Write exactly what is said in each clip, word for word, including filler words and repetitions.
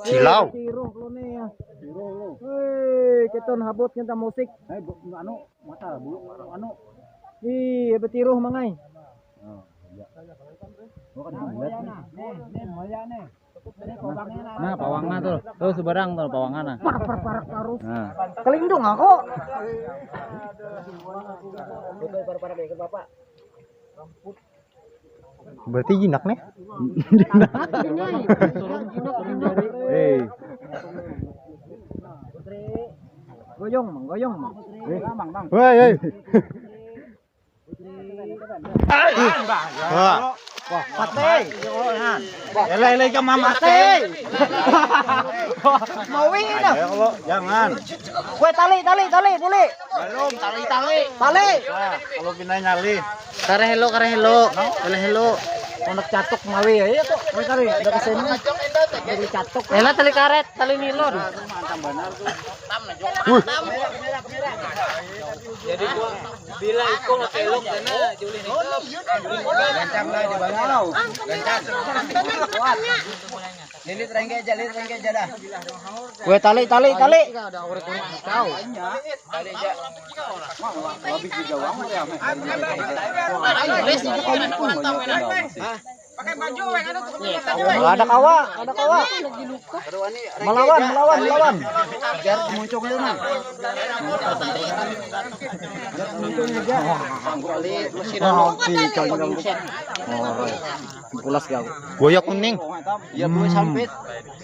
Cilau. Tiroh lo nih ya. Hei, keton habot nyenta musik. Eh, bu-, anu, mata, bu-, anu. Ih, betiroh mangai. Oh, iya. Gua kan ngeliat nih. Nih, nih, mulia nih. Nah, pawangnya tuh. Tuh seberang tuh pawangnya nah. Par, par, par, parus. Nah. Kelindung aku. Berarti jinak nih. Hei. Goyong, Mang, goyong, Mang. Eh. Mang, Mang. Woi, woi. Wah. Wah, mati. Eleh-eleh ka mama mati. Mau wing dah. Ayo lo, jangan. Kue tali, tali, tali, buli. Belum, tali, tali. Tali. Nah, kalau pindah nyali. Kareh helo, kareh helo. Kareh helo. Anak catok mawi ya, iya tuh. Kue tali, ada kesini. Tali catok. Ela tali karet, tali nilon. Wih. Jadi gua bila ikut pakai lo karena Juli nih. Gancang lah di bawah. Gancang. Kuat. Lilit rengge aja, lilit rengge aja dah. Weh, tali, tali, tali. Tali aja. Wah, wah, lebih di gawang ya. Hah? Ada kawa, ada kawa. Melawan, melawan, melawan. Biar muncul dulu nah. Biar muncul aja. Kali mesin Oh, anu. Oke, kali kamu. Oh, pulas gak? Goyak kuning. Ya, boleh Hmm. sampit.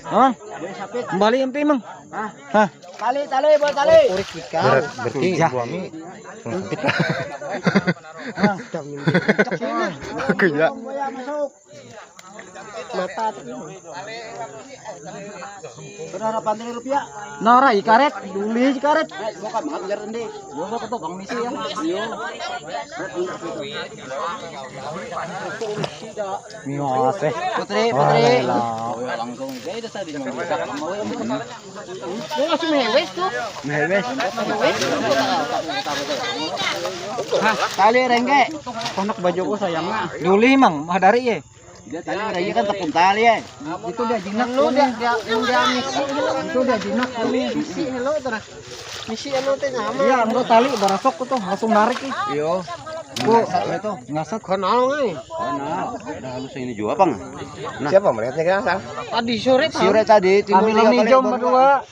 Hah? Boleh sampit. Kembali empi, Mang. Hah? Hah? Tali, tali, buat tali. Berat, berarti Jah. Buami. Hah? Aku ya. Masuk. Mata tuh. Berapa pantri rupiah? Nora ikaret, duli ikaret. Eh, bukan maaf jar endi. Gua gua ketok Bang Misi ya. Iya. Miwas eh. Putri, Putri. Alah. Oh, ya, langsung. Ya itu tadi mau bisa. Gua langsung mewes tuh. Mewes. Hah, tali rengge. Konak baju gua sayang mah. Duli mang, mah dari ye. Dia tali orang ini kan tepung tali ya. Itu dia jinak Lu tuh dia nih. Dia dia misi. Itu dia jinak tuh nih. Misi lo terus. Misi lo teh nama. Iya, enggak tali barasok tuh langsung narik nih. Iyo. Bu, itu ngasat. Kenal nih. Kenal. Ada halus ini juga, Bang. Nah. Siapa melihatnya kan? Tadi sore tahu. Sore tadi timbul Kami tiga kali minjem baru berdua.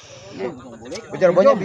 Ujar banyak